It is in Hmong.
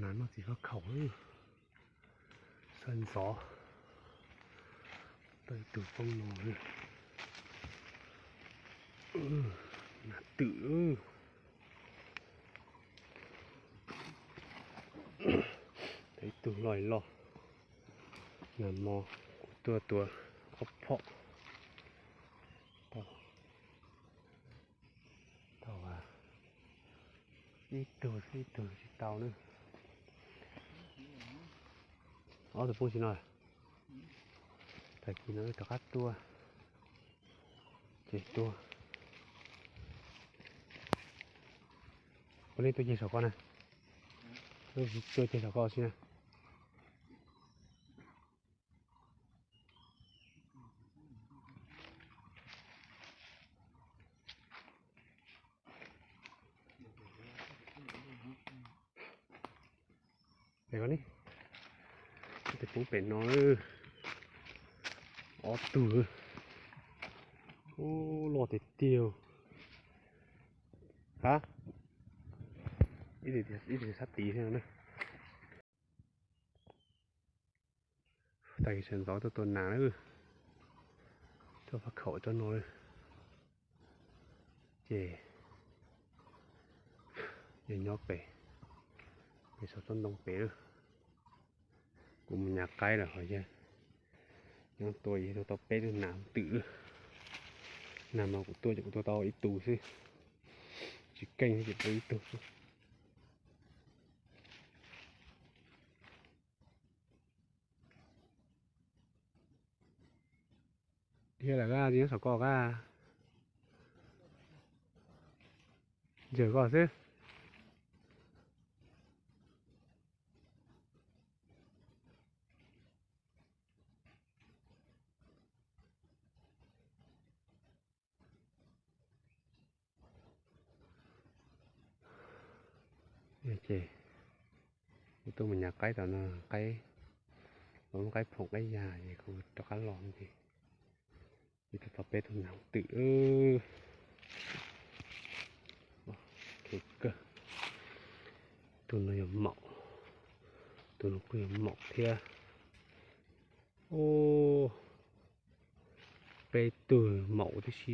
Nas noj txiv faj khaum, sawv ntxov. Tau ib tug poob no, nas twm. Tau ib tug loj loj. Nag hmo kuv tuaj tua ob phom, tau ib tug xwb, ib tug tsis tau na. Ob tug poob tsis no. Tag kis no rov qab tuaj, ces tuaj. Ua li tuaj ceg saum ko na. Tuaj ceg saum ko xwb na. Peb poob pem no, ob tug. Ub, loj tiag tiag. Ha, ib tug sab tid thiab na. Tag kis sawv ntxov tuaj tua nas na, tuaj faj khaum tsob no. Ces yog nyob pem, pem saum tsob ntoo pem lawm. Kuv mus nyas qaib lawm ho yawg, nyob tua yawg tua tau peb tug nas twm. Nag hmo kuv tuaj ces kuv tua tau ib tug xwb, tsis keej thiab ces tua ib tug xwb. Dhia lawm, koj tsis nyob saum ko, koj ntsia koj xwb. Ces kuv tuaj mus nyas qaib tom no, qaib, lub qaib phoom qaib yag es kuv rov qab los ces, ces tua tau peb tug nas twm. Kawg, tus no yog maum, tus no kuj yog maum thiab. Ub, peb tug maum tib si.